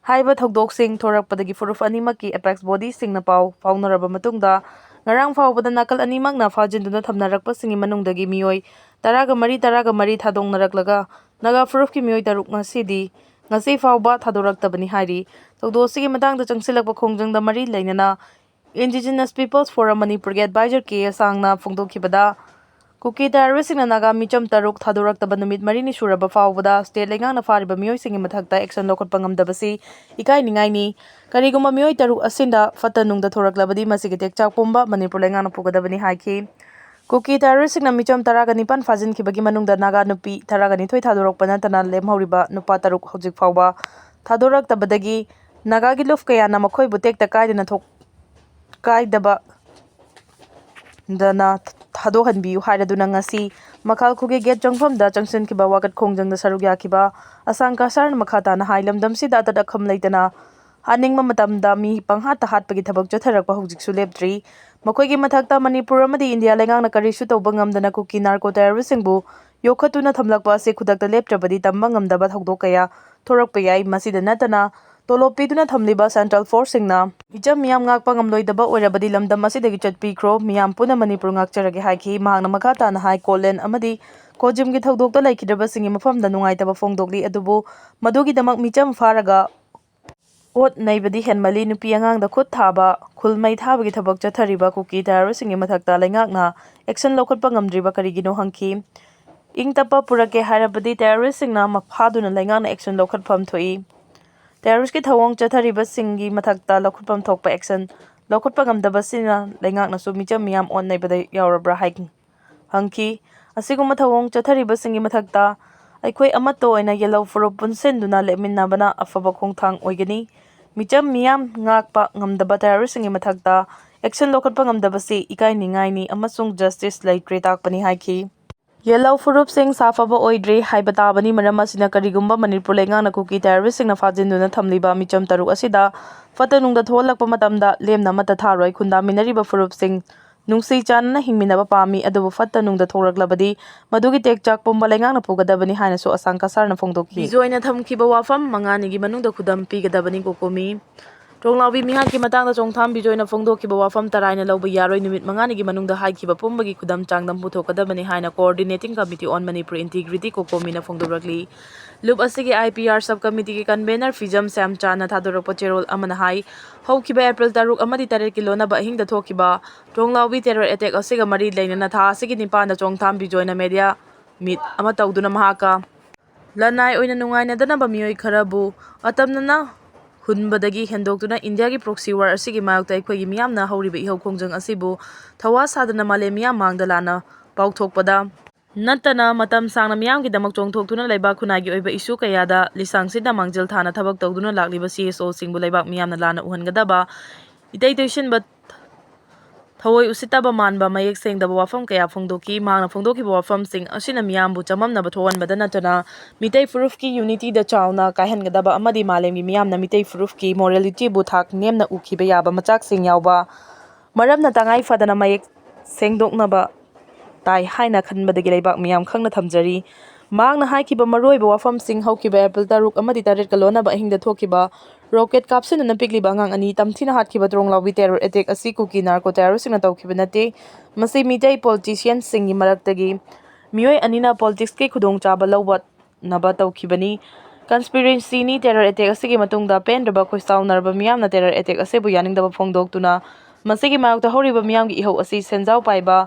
ꯍꯥꯏꯕ ꯊꯧꯗꯣꯛꯁꯤꯡ ꯊꯣꯔꯛꯄꯗꯒꯤ ꯐꯨꯔꯨꯞ ꯑꯅꯤꯃꯛꯀꯤ apex body ꯁꯤꯡꯅ ꯄꯥꯎ ꯐꯥꯎꯅꯔꯕ ꯃꯇꯨꯡꯗ ꯉꯔꯥꯡ ꯐꯥꯎꯕꯗ ꯅꯥꯀꯜ ꯑꯅꯤꯃꯛꯅ ꯐꯥꯖꯤꯟꯗꯨꯅ ꯊꯝꯅꯔꯛꯄꯁꯤꯡꯒꯤ ꯃꯅꯨꯡꯗꯒꯤ ꯃꯤꯑꯣꯏ ꯇꯔꯥꯒ ꯃꯔꯤ, ꯇꯔꯥꯒ ꯃꯔꯤ ꯊꯥꯗꯣꯛꯅꯔꯛꯂꯒ ꯅꯥꯒꯥ ꯐꯨꯔꯨꯞꯀꯤ ꯃꯤꯑꯣꯏ ꯇꯔꯨꯛ ꯉꯁꯤꯗꯤ, ꯉꯁꯤ ꯐꯥꯎꯕ ꯊꯥꯗꯣꯔꯛꯇꯕꯅꯤ ꯍꯥꯏꯔꯤ꯫ ꯊꯧꯗꯣꯛ ꯑꯁꯤꯒꯤ ꯃꯇꯥꯡꯗ ꯆꯪꯁꯤꯜꯂꯛꯄ ꯈꯣꯡꯖꯪꯗ ꯃꯔꯤ ꯂꯩꯅꯅ Indigenous People's Forum ꯃꯅꯤꯄꯨꯔꯒꯤ ꯑꯦꯗꯚꯥꯏꯖꯔ ꯀꯦ ꯑꯦ ꯁꯥꯡꯅ ꯐꯣꯡꯗꯣꯛꯈꯤꯕꯗ, ꯀꯨꯀꯤ ꯇꯦꯔꯣꯔꯤꯁꯁꯤꯡꯅ ꯅꯥꯒꯥ ꯃꯤꯆꯝ ꯇꯔꯨꯛ ꯊꯥꯗꯣꯔꯛꯇꯕ ꯅꯨꯃꯤꯠ ꯃꯔꯤꯅꯤ ꯁꯨꯔꯕ ꯐꯥꯎꯕꯗ ꯁ꯭ꯇꯦꯠ ꯂꯩꯉꯥꯛꯅ ꯐꯥꯔꯤꯕ ꯃꯤꯑꯣꯏꯁꯤꯡꯒꯤ ꯃꯊꯛꯇ ꯑꯦꯛꯁꯟ ꯂꯧꯈꯠꯄ ꯉꯝꯗꯕꯁꯤ ꯏꯀꯥꯏꯅꯤꯡꯉꯥꯏꯅꯤ꯫ ꯀꯔꯤꯒꯨꯝꯕ ꯃꯤꯑꯣꯏ ꯇꯔꯨꯛ ꯑꯁꯤꯗ ꯐꯠꯇ ꯅꯨꯡꯗ ꯊꯣꯔꯛꯂꯕꯗꯤ ꯃꯁꯤꯒꯤ ꯇꯦꯛꯆꯥꯛ ꯄꯨꯝꯕ ꯃꯅꯤꯄꯨꯔ ꯂꯩꯉꯥꯛꯅ ꯄꯨꯒꯗꯕꯅꯤ ꯍꯥꯏꯈꯤ꯫ ꯀꯨꯀꯤ ꯇꯦꯔꯣꯔꯤꯁꯁꯤꯡꯅ ꯃꯤꯆꯝ ꯇꯔꯥꯒ ꯅꯤꯄꯥꯟ ꯐꯥꯖꯤꯟꯈꯤꯕꯒꯤ ꯃꯅꯨꯡꯗ ꯅꯥꯒꯥ ꯅꯨꯄꯤ ꯇꯔꯥꯒ ꯅꯤꯊꯣꯏ ꯊꯥꯗꯣꯔꯛꯄ ꯅꯠꯇꯅ ꯂꯦꯝꯍꯧꯔꯤꯕ ꯅꯨꯄꯥ ꯇꯔꯨꯛ ꯍꯧꯖꯤꯛ ꯐꯥꯎꯕ ꯊꯥꯗꯣꯔꯛꯇꯕꯗꯒꯤ ꯅꯥꯒꯥꯒꯤ ꯂꯨꯞ ꯀꯌꯥꯅ ꯃꯈꯣꯏꯕꯨ ꯇꯦꯛꯇ ꯀꯥꯏꯗꯅ ꯊꯣꯛ-, ꯀꯥꯏꯗꯕ ꯗꯅ ꯊꯥꯗꯣꯛꯍꯟꯕꯤꯌꯨ ꯍꯥꯏꯔꯗꯨꯅ ꯉꯁꯤ ꯃꯈꯥꯜ ꯈꯨꯜꯒꯤ ꯒꯦꯠ ꯆꯪꯐꯝꯗ ꯆꯪꯁꯤꯟꯈꯤꯕ ꯋꯥꯀꯠ ꯈꯣꯡꯖꯪꯗ ꯁꯔꯨꯛ ꯌꯥꯈꯤꯕ ꯑꯁꯥꯡ ꯀꯁꯥꯔꯅ ꯃꯈꯥ ꯇꯥꯅ ꯍꯥꯏ, ꯂꯝꯗꯝꯁꯤꯗ ꯑꯇꯠ ꯑꯈꯝ ꯂꯩꯇꯅ ꯍꯥꯠꯅꯤꯡꯕ ꯃꯇꯝꯗ ꯃꯤ ꯄꯪꯍꯥꯠꯇ ꯍꯥꯠꯄꯒꯤ ꯊꯕꯛ ꯆꯠꯊꯔꯛꯄ ꯍꯧꯖꯤꯛꯁꯨ ꯂꯦꯞꯇ꯭ꯔꯤ꯫ ꯃꯈꯣꯏꯒꯤ ꯃꯊꯛꯇ ꯃꯅꯤꯄꯨꯔ ꯑꯃꯗꯤ ꯏꯟꯗꯤꯌꯥ ꯂꯩꯉꯥꯛꯅ ꯀꯔꯤꯁꯨ ꯇꯧꯕ ꯉꯝꯗꯅ ꯀꯨꯀꯤ ꯅꯥꯔꯀꯣ ꯇꯦꯔꯣꯔꯤꯁꯁꯤꯡꯕꯨ ꯌꯣꯛꯈꯠꯇꯨꯅ ꯊꯝꯂꯛꯄ ꯑꯁꯤ ꯈꯨꯗꯛꯇ ꯂꯦꯞꯇ꯭ꯔꯕꯗꯤ ꯇꯝꯕ ꯉꯝꯗꯕ ꯊꯧꯗꯣꯛ ꯀꯌꯥ ꯊꯣꯔꯛꯄ ꯌꯥꯏ꯫ ꯃꯁꯤꯗ ꯅꯠꯇꯅ ꯇꯣꯂꯣꯞ ꯄꯤꯗꯨꯅ ꯊꯝꯂꯤꯕ ꯁꯦꯟꯇ꯭ꯔꯦꯜ ꯐꯣꯔꯁꯁꯤꯡꯅ ꯃꯤꯆꯝ ꯃꯤꯌꯥꯝ ꯉꯥꯛꯄ ꯉꯝꯂꯣꯏꯗꯕ ꯑꯣꯏꯔꯕꯗꯤ ꯂꯝꯗꯝ ꯑꯁꯤꯗꯒꯤ ꯆꯠꯄꯤꯈ꯭ꯔꯣ, ꯃꯤꯌꯥꯝ ꯄꯨꯟꯅ ꯃꯅꯤꯄꯨꯔ ꯉꯥꯛꯆꯔꯒꯦ ꯍꯥꯏꯈꯤ꯫ ꯃꯍꯥꯛꯅ ꯃꯈꯥ ꯇꯥꯅ ꯍꯥꯏ, ꯀꯣꯂꯦꯟ ꯑꯃꯗꯤ ꯀꯣꯖꯤꯝꯒꯤ ꯊꯧꯗꯣꯛꯇ ꯂꯩꯈꯤꯗ꯭ꯔꯕꯁꯤꯡꯒꯤ ꯃꯐꯝꯗ ꯅꯨꯡꯉꯥꯏꯇꯕ ꯐꯣꯡꯗꯣꯛꯂꯤ, ꯑꯗꯨꯕꯨ ꯃꯗꯨꯒꯤꯗꯃꯛ ꯃꯤꯆꯝ ꯐꯥꯔꯒ ꯑꯣꯠ ꯅꯩꯕꯗꯤ ꯍꯦꯟꯃꯜꯂꯤ꯫ ꯅꯨꯄꯤ ꯑꯉꯥꯡꯗ ꯈꯨꯠ ꯊꯥꯕ, ꯈꯨꯜ ꯃꯩ ꯊꯥꯕꯒꯤ ꯊꯕꯛ ꯆꯠꯊꯔꯤꯕ ꯀꯨꯀꯤ ꯇꯦꯔꯣꯔꯤꯁꯁꯤꯡꯒꯤ ꯃꯊꯛꯇ ꯂꯩꯉꯥꯛꯅ ꯑꯦꯛꯁꯟ ꯂꯧꯈꯠꯄ ꯉꯝꯗ꯭ꯔꯤꯕ ꯀꯔꯤꯒꯤꯅꯣ ꯍꯪꯈꯤ꯫ ꯏꯪ ꯇꯞꯄ ꯄꯨꯔꯛꯀꯦ ꯍꯥꯏꯔꯕꯗꯤ ꯇꯦꯔꯣꯔꯤꯁꯁꯤꯡꯅ ꯃ-, ꯐꯥꯗꯨꯅ ꯂꯩꯉꯥꯛꯅ ꯑꯦꯛꯁꯟ ꯂꯧꯈꯠꯐꯝ ꯊꯣꯛꯏ꯫ ꯇꯦꯔꯣꯔꯤꯁꯀꯤ ꯊꯧꯑꯣꯡ ꯆꯠꯊꯔꯤꯕꯁꯤꯡꯒꯤ ꯃꯊꯛꯇ ꯂꯧꯈꯠꯐꯝ ꯊꯣꯛꯄ ꯑꯦꯛꯁꯟ ꯂꯧꯈꯠꯄ ꯉꯝꯗꯕꯁꯤꯅ ꯂꯩꯉꯥꯛꯅꯁꯨ ꯃꯤꯆꯝ ꯃꯤꯌꯥꯝ ꯑꯣꯠ ꯅꯩꯕꯗ ꯌꯥꯎꯔꯕ꯭ꯔꯥ ꯍꯥꯏ-, ꯍꯪꯈꯤ꯫ ꯑꯁꯤꯒꯨꯝꯕ ꯊꯧꯑꯣꯡ ꯆꯠꯊꯔꯤꯕꯁꯤꯡꯒꯤ ꯃꯊꯛꯇ ꯑꯩꯈꯣꯏ ꯑꯃꯠꯇ ꯑꯣꯏꯅ ꯌꯦꯜꯂꯧ ꯐꯨꯔꯨꯞ ꯄꯨꯟꯁꯤꯟꯗꯨꯅ ꯂꯦꯞꯃꯤꯟꯅꯕꯅ ꯑꯐꯕ ꯈꯣꯡꯊꯥꯡ ꯑꯣꯏꯒꯅꯤ꯫ ꯃꯤꯆꯝ ꯃꯤꯌꯥꯝ ꯉꯥꯛꯄ ꯉꯝꯗꯕ ꯇꯦꯔꯣꯔꯤꯁꯁꯤꯡꯒꯤ ꯃꯊꯛꯇ ꯑꯦꯛꯁꯟ ꯂꯧꯈꯠꯄ ꯉꯝꯗꯕꯁꯤ ꯏꯀꯥꯏꯅꯤꯡꯉꯥꯏꯅꯤ ꯑꯃꯁꯨꯡ ꯖꯁꯇꯤꯁ ꯂꯩꯇ꯭ꯔꯦ ꯇꯥꯛꯄꯅꯤ ꯍꯥꯏꯈꯤ꯫ ꯌꯦꯜꯂꯧ ꯐꯨꯔꯨꯞꯁꯤꯡ ꯁꯥꯐꯕ ꯑꯣꯏꯗ꯭ꯔꯤ ꯍꯥꯏꯕ ꯇꯥꯕꯅꯤ꯫ ꯃꯔꯝ ꯑꯁꯤꯅ ꯀꯔꯤꯒꯨꯝꯕ ꯃꯅꯤꯄꯨꯔ ꯂꯩꯉꯥꯛꯅ ꯀꯨꯀꯤ ꯇꯦꯔꯣꯔꯤꯁꯁꯤꯡꯅ ꯐꯥꯖꯤꯟꯗꯨꯅ ꯊꯝꯂꯤꯕ ꯃꯤꯆꯝ ꯇꯔꯨꯛ ꯑꯁꯤꯗ ꯐꯠꯇ ꯅꯨꯡꯗ ꯊꯣꯛꯍꯜꯂꯛꯄ ꯃꯇꯝꯗ ꯂꯦꯝꯅ ꯑꯃꯠꯇ ꯊꯥꯔꯣꯏ꯫ ꯈꯨꯟꯗꯥꯃꯤꯟꯅꯔꯤꯕ ꯐꯨꯔꯨꯞꯁꯤꯡ ꯅꯨꯡꯁꯤ ꯆꯥꯟꯅꯅ ꯍꯤꯡꯃꯤꯟꯅꯕ ꯄꯥꯝꯃꯤ, ꯑꯗꯨꯕꯨ ꯐꯠꯇ ꯅꯨꯡꯗ ꯊꯣꯛꯂꯛꯂꯕꯗꯤ ꯃꯗꯨꯒꯤ ꯇꯦꯛꯆꯥꯛ ꯄꯨꯝꯕ ꯂꯩꯉꯥꯛꯅ ꯄꯨꯒꯗꯕꯅꯤ ꯍꯥꯏꯅꯁꯨ ꯑꯁꯥꯡ ꯀꯁꯥꯔꯅ ꯐꯣꯡꯗꯣꯛꯈꯤ꯫ ꯕꯤꯖꯣꯏꯅ ꯊꯝꯈꯤꯕ ꯋꯥꯐꯝ ꯃꯉꯥꯅꯤꯒꯤ ꯃꯅꯨꯡꯗ ꯈꯨꯗꯝ ꯄꯤꯒꯗꯕꯅꯤ꯫ ꯀꯣꯀꯣꯃꯤ꯫ ꯇ꯭ꯔꯣꯡꯂꯥꯎꯕꯤ ꯃꯤꯍꯥꯠꯀꯤ ꯃꯇꯥꯡꯗ ꯆꯣꯡꯊꯥꯝ ꯕꯤꯖꯣꯏꯅ ꯐꯣꯡꯗꯣꯛꯈꯤꯕ ꯋꯥꯐꯝ ꯇꯔꯥꯏꯅ ꯂꯧꯕ ꯌꯥꯔꯣꯏ, ꯅꯨꯃꯤꯠ ꯃꯉꯥꯅꯤꯒꯤ ꯃꯅꯨꯡꯗ ꯍꯥꯏꯈꯤꯕ ꯄꯨꯝꯕꯒꯤ ꯈꯨꯗꯝ ꯆꯥꯡꯗꯝ ꯄꯨꯊꯣꯛꯀꯗꯕꯅꯤ ꯍꯥꯏꯅ Coordinating Committee on Manipur Integrity, ꯀꯣꯀꯣꯃꯤꯅ ꯐꯣꯡꯗꯣꯔꯛꯂꯤ꯫ ꯂꯨꯞ ꯑꯁꯤꯒꯤ I P R Sub Committeeꯒꯤ Convener ꯐꯤꯖꯝ ꯁ꯭ꯌꯥꯝꯆꯥꯟꯅ ꯊꯥꯗꯣꯔꯛꯄ ꯆꯦꯔꯣꯜ ꯑꯃꯅ ꯍꯥꯏ, ꯍꯧꯈꯤꯕ April ꯇꯔꯨꯛ ꯑꯃꯗꯤ ꯇꯔꯦꯠꯀꯤ ꯂꯣꯟꯅꯕ ꯑꯍꯤꯡꯗ ꯊꯣꯛꯈꯤꯕ ꯇ꯭ꯔꯣꯡꯂꯥꯎꯕꯤ terror attack ꯑꯁꯤꯒ ꯃꯔꯤ ꯂꯩꯅꯅ ꯊꯥ ꯑꯁꯤꯒꯤ ꯅꯤꯄꯥꯟꯗ ꯆꯣꯡꯊꯥꯝ ꯕꯤꯖꯣꯏꯅ media meet ꯑꯃ ꯇꯧꯗꯨꯅ ꯃꯍꯥꯛꯀ ꯂꯅꯥꯏ ꯑꯣꯏꯅ ꯅꯨꯡꯉꯥꯏꯅꯗꯅꯕ ꯃꯤꯑꯣꯏ ꯈꯔꯕꯨ ꯑꯇꯝꯅꯅ ꯍꯨꯟꯕꯗꯒꯤ ꯍꯦꯟꯗꯣꯛꯇꯨꯅ ꯏꯟꯗꯤꯌꯥꯒꯤ proxy war ꯑꯁꯤꯒꯤ ꯃꯥꯌꯣꯛꯇ ꯑꯩꯈꯣꯏꯒꯤ ꯃꯤꯌꯥꯝꯅ ꯍꯧꯔꯤꯕ ꯏꯍꯧ ꯈꯣꯡꯖꯪ ꯑꯁꯤꯕꯨ ꯊꯋꯥ ꯁꯥꯗꯅ ꯃꯥꯂꯦꯝ ꯃꯤꯌꯥꯝ ꯃꯥꯡꯗ ꯂꯥꯟꯅ ꯄꯥꯎꯊꯣꯛꯄꯗ ꯅꯠꯇꯅ ꯃꯇꯝ ꯁꯥꯡꯅ ꯃꯤꯌꯥꯝꯒꯤꯗꯃꯛ ꯆꯣꯡꯊꯣꯛꯇꯨꯅ ꯂꯩꯕꯥꯛ ꯈꯨꯟꯅꯥꯏꯒꯤ ꯑꯣꯏꯕ issue ꯀꯌꯥꯗ ꯂꯤꯁꯥꯡꯁꯤꯟꯅ ꯃꯥꯡꯖꯤꯜ ꯊꯥꯅ ꯊꯕꯛ ꯇꯧꯗꯨꯅ ꯂꯥꯛꯂꯤꯕ C S Oꯁꯤꯡꯕꯨ ꯂꯩꯕꯥꯛ ꯃꯤꯌꯥꯝꯅ ꯂꯥꯟꯅ ꯎꯍꯟꯒꯗꯕ, ꯏꯇꯩ ꯇꯣꯏꯁꯤꯟꯕ, ꯊꯑꯣꯏ ꯎꯁꯤꯠꯇꯕ ꯃꯥꯟꯕ, ꯃꯌꯦꯛ ꯁꯦꯡꯗꯕ ꯋꯥꯐꯝ ꯀꯌꯥ ꯐꯣꯡꯗꯣꯛꯈꯤ꯫ ꯃꯍꯥꯛꯅ ꯐꯣꯡꯗꯣꯛꯈꯤꯕ ꯋꯥꯐꯝꯁꯤꯡ ꯑꯁꯤꯅ ꯃꯤꯌꯥꯝꯕꯨ ꯆꯃꯝꯅꯕ ꯊꯣꯛꯍꯟꯕꯗ ꯅꯠꯇꯅ ꯃꯤꯇꯩ ꯐꯨꯔꯨꯞꯀꯤ unityꯗ ꯆꯥꯎꯅ ꯀꯥꯏꯍꯟꯒꯗꯕ ꯑꯃꯗꯤ ꯃꯥꯂꯦꯝꯒꯤ ꯃꯤꯌꯥꯝꯅ ꯃꯤꯇꯩ ꯐꯨꯔꯨꯞꯀꯤ moralityꯕꯨ ꯊꯥꯛ ꯅꯦꯝꯅ ꯎꯈꯤꯕ ꯌꯥꯕ ꯃꯆꯥꯛꯁꯤꯡ ꯌꯥꯎꯕ ꯃꯔꯝꯅ ꯇꯉꯥꯏ ꯐꯗꯅ ꯃꯌꯦꯛ ꯁꯦꯡꯗꯣꯛꯅꯕ ꯇꯥꯏ ꯍꯥꯏꯅ ꯈꯟꯕꯗꯒꯤ ꯂꯩꯕꯥꯛ ꯃꯤꯌꯥꯝ ꯈꯪꯅ ꯊꯝꯖꯔꯤ꯫ ꯃꯍꯥꯛꯅ ꯍꯥꯏꯈꯤꯕ ꯃꯔꯨꯑꯣꯏꯕ ꯋꯥꯐꯝꯁꯤꯡ ꯍꯧꯈꯤꯕ April ꯇꯔꯨꯛ ꯑꯃꯗꯤ ꯇꯔꯦꯠꯀ ꯂꯣꯟꯅꯕ ꯑꯍꯤꯡꯗ ꯊꯣꯛꯈꯤꯕ rocket ꯀꯥꯞꯁꯤꯟꯗꯨꯅ ꯄꯤꯛꯂꯤꯕ ꯑꯉꯥꯡ ꯑꯅꯤ ꯇꯝꯊꯤꯅ ꯍꯥꯠꯈꯤꯕ ꯇ꯭ꯔꯣꯡꯂꯥꯎꯕꯤ terror attack ꯑꯁꯤ ꯀꯨꯀꯤ narco terroristꯁꯤꯡꯅ ꯇꯧꯈꯤꯕ ꯅꯠꯇꯦ꯫ ꯃꯁꯤ ꯃꯤꯇꯩ politicianꯁꯤꯡꯒꯤ ꯃꯔꯛꯇꯒꯤ ꯃꯤꯑꯣꯏ ꯑꯅꯤꯅ politicsꯀꯤ ꯈꯨꯗꯣꯡꯆꯥꯕ ꯂꯧꯕ ꯅꯕ ꯇꯧꯈꯤꯕꯅꯤ꯫ Conspiracyꯅꯤ terror attack ꯑꯁꯤꯒꯤ ꯃꯇꯨꯡꯗ ꯄꯦꯟꯗ꯭ꯔꯕ ꯈꯣꯏꯁꯥꯎꯅꯔꯕ ꯃꯤꯌꯥꯝꯅ terror attack ꯑꯁꯤꯕꯨ ꯌꯥꯅꯤꯡꯗꯕ ꯐꯣꯡꯗꯣꯛꯇꯨꯅ ꯃꯁꯤꯒꯤ ꯃꯥꯌꯣꯛꯇ ꯍꯧꯔꯤꯕ ꯃꯤꯌꯥꯝꯒꯤ ꯏꯍꯧ ꯑꯁꯤ ꯁꯦꯟꯖꯥꯎ ꯄꯥꯏꯕ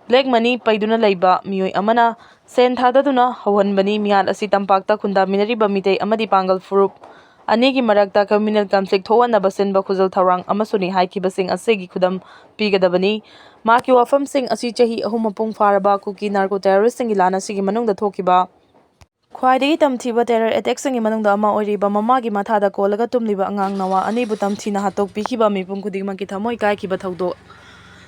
black money ꯄꯩꯗꯨꯅ ꯂꯩꯕ ꯃꯤꯑꯣꯏ ꯑꯃꯅ ꯁꯦꯟ ꯊꯥꯗꯗꯨꯅ ꯍꯧꯍꯟꯕꯅꯤ꯫ ꯃꯤꯍꯥꯠ ꯑꯁꯤ ꯇꯝꯄꯥꯛꯇ ꯈꯨꯟꯗꯥꯃꯤꯟꯅꯔꯤꯕ ꯃꯤꯇꯩ ꯑꯃꯗꯤ ꯄꯥꯡꯒꯜ ꯐꯨꯔꯨꯞ ꯑꯅꯤꯒꯤ ꯃꯔꯛꯇ communal conflict ꯊꯣꯛꯍꯟꯅꯕ ꯁꯤꯟꯕ ꯈꯨꯖꯜ ꯊꯧꯔꯥꯡ ꯑꯃꯁꯨꯅꯤ ꯍꯥꯏꯈꯤꯕꯁꯤꯡ ꯑꯁꯤꯒꯤ ꯈꯨꯗꯝ ꯄꯤꯒꯗꯕꯅꯤ꯫ ꯃꯍꯥꯛꯀꯤ ꯋꯥꯐꯝꯁꯤꯡ ꯑꯁꯤ ꯆꯍꯤ ꯑꯍꯨꯝ ꯃꯄꯨꯡ ꯐꯥꯔꯕ ꯀꯨꯀꯤ narco terroristꯁꯤꯡꯒꯤ ꯂꯥꯟ ꯑꯁꯤꯒꯤ ꯃꯅꯨꯡꯗ ꯊꯣꯛꯈꯤꯕ ꯈ꯭ꯋꯥꯏꯗꯒꯤ ꯇꯝꯊꯤꯕ terror attackꯁꯤꯡꯒꯤ ꯃꯅꯨꯡꯗ ꯑꯃ ꯑꯣꯏꯔꯤꯕ ꯃꯃꯥꯒꯤ ꯃꯊꯥꯗ ꯀꯣꯜꯂꯒ ꯇꯨꯝꯂꯤꯕ ꯑꯉꯥꯡ ꯅꯋꯥ ꯑꯅꯤꯕꯨ ꯇꯝꯊꯤꯅ ꯍꯥꯠꯇꯣꯛꯄꯤꯈꯤꯕ ꯃꯤꯄꯨꯝ ꯈꯨꯗꯤꯡꯃꯛꯀꯤ ꯊꯃꯣꯏ ꯀꯥꯏꯈꯤꯕ ꯊꯧꯗꯣꯛ꯫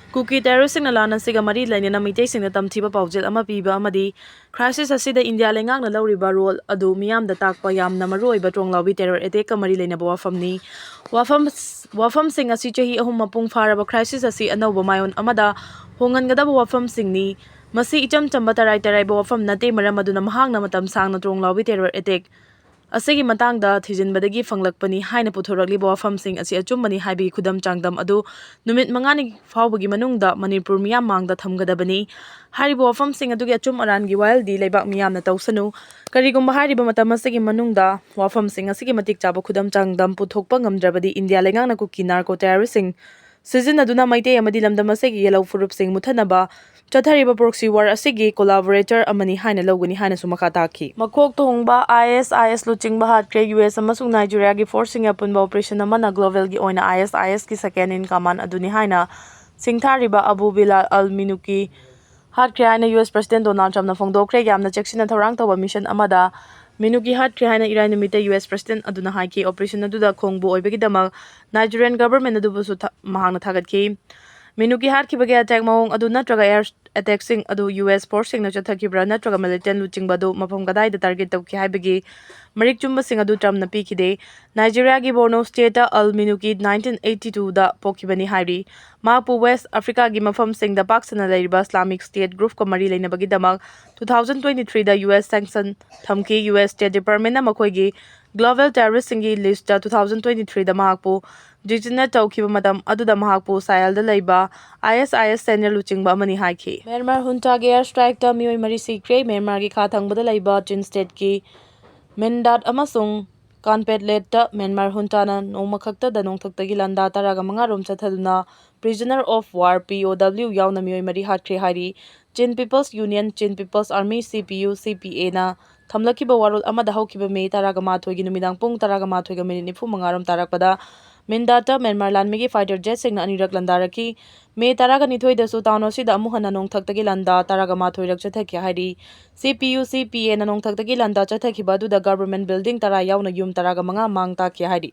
ꯀꯨꯀꯤ terroristꯁꯤꯡꯅ ꯂꯥꯟ ꯑꯁꯤꯒ ꯃꯔꯤ ꯂꯩꯅꯅ ꯃꯤꯇꯩꯁꯤꯡꯗ ꯇꯝꯊꯤꯕ ꯄꯥꯎꯖꯦꯜ ꯑꯃ ꯄꯤꯕ ꯑꯃꯗꯤ crisis ꯑꯁꯤꯗ ꯏꯟꯗꯤꯌꯥ ꯂꯩꯉꯥꯛꯅ ꯂꯧꯔꯤꯕ role ꯑꯗꯨ ꯃꯤꯌꯥꯝꯗ ꯇꯥꯛꯄ ꯌꯥꯝꯅ ꯃꯔꯨꯑꯣꯏꯕ ꯇ꯭ꯔꯣꯡꯂꯥꯎꯕꯤ terror attackꯀ ꯃꯔꯤ ꯂꯩꯅꯕ ꯋꯥꯐꯝꯅꯤ꯫ ꯋꯥꯐꯝ, ꯋꯥꯐꯝꯁꯤꯡ ꯑꯁꯤ ꯆꯍꯤ ꯑꯍꯨꯝ ꯃꯄꯨꯡ ꯐꯥꯔꯕ crisis ꯑꯁꯤ ꯑꯅꯧꯕ ꯃꯥꯏꯑꯣꯟ ꯑꯃꯗ ꯍꯣꯡꯍꯟꯒꯗꯕ ꯋꯥꯐꯝꯁꯤꯡꯅꯤ꯫ ꯃꯁꯤ ꯏꯆꯝ ꯆꯝꯕ ꯇꯔꯥꯏ ꯇꯔꯥꯏꯕ ꯋꯥꯐꯝ ꯅꯠꯇꯦ, ꯃꯔꯝ ꯑꯗꯨꯅ ꯃꯍꯥꯛꯅ ꯃꯇꯝ ꯁꯥꯡꯅ ꯇ꯭ꯔꯣꯡꯂꯥꯎꯕꯤ terror attack ꯑꯁꯤꯒꯤ ꯃꯇꯥꯡꯗ ꯊꯤꯖꯤꯟꯕꯗꯒꯤ ꯐꯪꯂꯛꯄꯅꯤ ꯍꯥꯏꯅ ꯄꯨꯊꯣꯔꯛꯂꯤꯕ ꯋꯥꯐꯝꯁꯤꯡ ꯑꯁꯤ ꯑꯆꯨꯝꯕꯅꯤ ꯍꯥꯏꯕꯒꯤ ꯈꯨꯗꯝ ꯆꯥꯡꯗꯝ ꯑꯗꯨ ꯅꯨꯃꯤꯠ ꯃꯉꯥꯅꯤ ꯐꯥꯎꯕꯒꯤ ꯃꯅꯨꯡꯗ ꯃꯅꯤꯄꯨꯔ ꯃꯤꯌꯥꯝ ꯃꯥꯡꯗ ꯊꯝꯒꯗꯕꯅꯤ꯫ ꯍꯥꯏꯔꯤꯕ ꯋꯥꯐꯝꯁꯤꯡ ꯑꯗꯨꯒꯤ ꯑꯆꯨꯝ ꯑꯔꯥꯟꯒꯤ ꯋꯥꯌꯦꯜꯗꯤ ꯂꯩꯕꯥꯛ ꯃꯤꯌꯥꯝꯅ ꯇꯧꯁꯅꯨ꯫ ꯀꯔꯤꯒꯨꯝꯕ ꯍꯥꯏꯔꯤꯕ ꯃꯇꯝ ꯑꯁꯤꯒꯤ ꯃꯅꯨꯡꯗ ꯋꯥꯐꯝꯁꯤꯡ ꯑꯁꯤꯒꯤ ꯃꯇꯤꯛ ꯆꯥꯕ ꯈꯨꯗꯝ ꯆꯥꯡꯗꯝ ꯄꯨꯊꯣꯛꯄ ꯉꯝꯗ꯭ꯔꯕꯗꯤ ꯏꯟꯗꯤꯌꯥ ꯂꯩꯉꯥꯛꯅ ꯀꯨꯀꯤ ꯅꯥꯔꯀꯣ ꯇꯦꯔꯣꯔꯤꯁꯁꯤꯡ ꯁꯤꯖꯤꯟꯅꯗꯨꯅ ꯃꯩꯇꯩ ꯑꯃꯗꯤ ꯂꯝꯗꯝ ꯑꯁꯤꯒꯤ ꯌꯦꯜꯍꯧ ꯐꯨꯔꯨꯞꯁꯤꯡ ꯃꯨꯠꯊꯅꯕ ꯆꯠꯊꯔꯤꯕ proxy war ꯑꯁꯤꯒꯤ collaborator ꯑꯃꯅꯤ ꯍꯥꯏꯅ ꯂꯧꯒꯅꯤ ꯍꯥꯏꯅꯁꯨ ꯃꯈꯥ ꯇꯥꯈꯤ꯫ ꯃꯀꯣꯛ ꯊꯣꯡꯕ ꯑꯥꯏ ꯑꯦꯁ ꯑꯥꯏ ꯑꯦꯁ ꯂꯨꯆꯤꯡꯕ ꯍꯥꯠꯈ꯭ꯔꯦ꯫ ꯌꯨ ꯑꯦꯁ ꯑꯃꯁꯨꯡ ꯅꯥꯏꯖꯦꯔꯤꯌꯥꯒꯤ ꯐꯣꯔꯁꯁꯤꯡꯒꯤ ꯑꯄꯨꯟꯕ operation ꯑꯃꯅ global ꯒꯤ ꯑꯣꯏꯅ ꯑꯥꯏ ꯑꯦꯁ ꯑꯥꯏ ꯑꯦꯁ ꯀꯤ second in command ꯑꯗꯨꯅꯤ ꯍꯥꯏꯅ ꯁꯤꯡꯊꯥꯔꯤꯕ ꯑꯕꯨ ꯕꯤꯂꯥꯜ ꯑꯜ ꯃꯤꯅꯨꯀꯤ ꯍꯥꯠꯈ꯭ꯔꯦ ꯍꯥꯏꯅ U S President Donald Trump ꯅ ꯐꯣꯡꯗꯣꯛꯈ꯭ꯔꯦ꯫ ꯌꯥꯝꯅ ꯆꯦꯛꯁꯤꯟꯅ ꯊꯧꯔꯥꯡ ꯇꯧꯕ mission ꯑꯃꯗ ꯃꯤꯅꯨꯀꯤ ꯍꯥꯠꯈ꯭ꯔꯦ ꯍꯥꯏꯅ ꯏꯔꯥꯏ ꯅꯨꯃꯤꯠꯇ ꯌꯨ ꯑꯦꯁ President ꯑꯗꯨꯅ ꯍꯥꯏꯈꯤ꯫ Operation ꯑꯗꯨꯗ ꯈꯣꯡꯕꯨ ꯑꯣꯏꯕꯒꯤꯗꯃꯛ Nigerian government ꯑꯗꯨꯕꯨꯁꯨ ꯊ-, ꯃꯍꯥꯛꯅ ꯊꯥꯒꯠꯈꯤ꯫ ꯃꯤꯅꯨꯀꯤ ꯍꯥꯠꯈꯤꯕꯒꯤ attack ꯃꯑꯣꯡ ꯑꯗꯨ ꯅꯠꯇ꯭ꯔꯒ air attack ꯁꯤꯡ ꯑꯗꯨ ꯌꯨ ꯑꯦꯁ force ꯁꯤꯡꯅ ꯆꯠꯊꯈꯤꯕ꯭ꯔꯥ ꯅꯠꯇ꯭ꯔꯒ militant ꯂꯨꯆꯤꯡꯕ ꯑꯗꯨ ꯃꯐꯝ ꯀꯗꯥꯏꯗ target ꯇꯧꯈꯤ ꯍꯥꯏꯕꯒꯤ ꯃꯔꯤꯛ ꯆꯨꯝꯕꯁꯤꯡ ꯑꯗꯨ Trump ꯅ ꯄꯤꯈꯤꯗꯦ꯫ ꯅꯥꯏꯖꯦꯔꯤꯌꯥꯒꯤ ꯕꯣꯔꯅꯣ state ꯇ ꯑꯜ ꯃꯤꯅꯨꯀꯤ nineteen eighty two ꯗ ꯄꯣꯛꯈꯤꯕꯅꯤ ꯍꯥꯏꯔꯤ꯫ ꯃꯍꯥꯛꯄꯨ West Africa ꯒꯤ ꯃꯐꯝꯁꯤꯡꯗ ꯄꯥꯛ ꯁꯟꯅ ꯂꯩꯔꯤꯕ Islamic State group ꯀ ꯃꯔꯤ ꯂꯩꯅꯕꯒꯤꯗꯃꯛ two thousand twenty three ꯗ ꯌꯨ ꯑꯦꯁ sanction ꯊꯝꯈꯤ꯫ ꯌꯨ ꯑꯦꯁ State Department ꯅ ꯃꯈꯣꯏꯒꯤ global terrorist ꯁꯤꯡꯒꯤ list ꯇ two thousand twenty three ꯗ ꯃꯍꯥꯛꯄꯨ designate ꯇꯧꯈꯤꯕ ꯃꯇꯝ ꯑꯗꯨꯗ ꯃꯍꯥꯛꯄꯨ ꯁꯥꯍꯦꯜꯗ ꯂꯩꯕ ꯑꯥꯏ ꯑꯦꯁ ꯑꯥꯏ ꯑꯦꯁ senior ꯂꯨꯆꯤꯡꯕ ꯑꯃꯅꯤ ꯍꯥꯏꯈꯤ꯫ ꯃ꯭ꯌꯥꯟꯃꯥꯔ junta ꯒꯤ air strike ꯇ ꯃꯤꯑꯣꯏ ꯃꯔꯤ ꯁꯤꯈ꯭ꯔꯦ꯫ ꯃ꯭ꯌꯥꯟꯃꯥꯔꯒꯤ ꯈꯥ ꯊꯪꯕꯗ ꯂꯩꯕ ꯆꯤꯟ state ꯀꯤ ꯃꯤꯟꯗꯥꯠ ꯑꯃꯁꯨꯡ ꯀꯥꯟꯄꯦꯠꯂꯦꯠꯇ ꯃ꯭ꯌꯥꯟꯃꯥꯔ junta ꯅ ꯅꯣꯡꯃꯈꯛꯇꯗ ꯅꯣꯡꯊꯛꯇꯒꯤ ꯂꯥꯟꯗꯥ ꯇꯔꯥꯒ ꯃꯉꯥ ꯔꯣꯝ ꯆꯠꯊꯗꯨꯅ prisoner of war, P O W, ꯌꯥꯎꯅ ꯃꯤꯑꯣꯏ ꯃꯔꯤ ꯍꯥꯠꯈ꯭ꯔꯦ ꯍꯥꯏꯔꯤ꯫ Chin People's Union, Chin People's Army, C P U, C P A ꯅ ꯊꯝꯂꯛꯈꯤꯕ ꯋꯥꯔꯣꯜ ꯑꯃꯗ ꯍꯧꯈꯤꯕ ꯃꯦ ꯇꯔꯥꯒ ꯃꯥꯊꯣꯏꯒꯤ ꯅꯨꯃꯤꯗꯥꯡ ꯄꯨꯡ ꯇꯔꯥꯒ ꯃꯥꯊꯣꯏꯒ minute ꯅꯤꯐꯨ ꯃꯉꯥ ꯔꯣꯝ ꯇꯥꯔꯛꯄꯗ ꯃꯤꯟꯗꯥꯠꯇ ꯃ꯭ꯌꯥꯟꯃꯥꯔ ꯂꯥꯟꯃꯤꯒꯤ fighter jet ꯁꯤꯡꯅ ꯑꯅꯤꯔꯛ ꯂꯥꯟꯗꯥꯔꯛꯈꯤ꯫ ꯃꯦ ꯇꯔꯥꯒ ꯅꯤꯊꯣꯏꯗꯁꯨ town ꯑꯁꯤꯗ ꯑꯃꯨꯛ ꯍꯟꯅ ꯅꯣꯡꯊꯛꯇꯒꯤ ꯂꯥꯟꯗꯥ ꯇꯔꯥꯒ ꯃꯥꯊꯣꯏꯔꯛ ꯆꯠꯊꯈꯤ ꯍꯥꯏꯔꯤ꯫ C P U, C P A ꯅ ꯅꯣꯡꯊꯛꯇꯒꯤ ꯂꯥꯟꯗꯥ ꯆꯠꯊꯈꯤꯕ ꯑꯗꯨꯗ government building ꯇꯔꯥ ꯌꯥꯎꯅ ꯌꯨꯝ ꯇꯔꯥꯒ ꯃꯉꯥ ꯃꯥꯡ ꯇꯥꯛꯈꯤ ꯍꯥꯏꯔꯤ꯫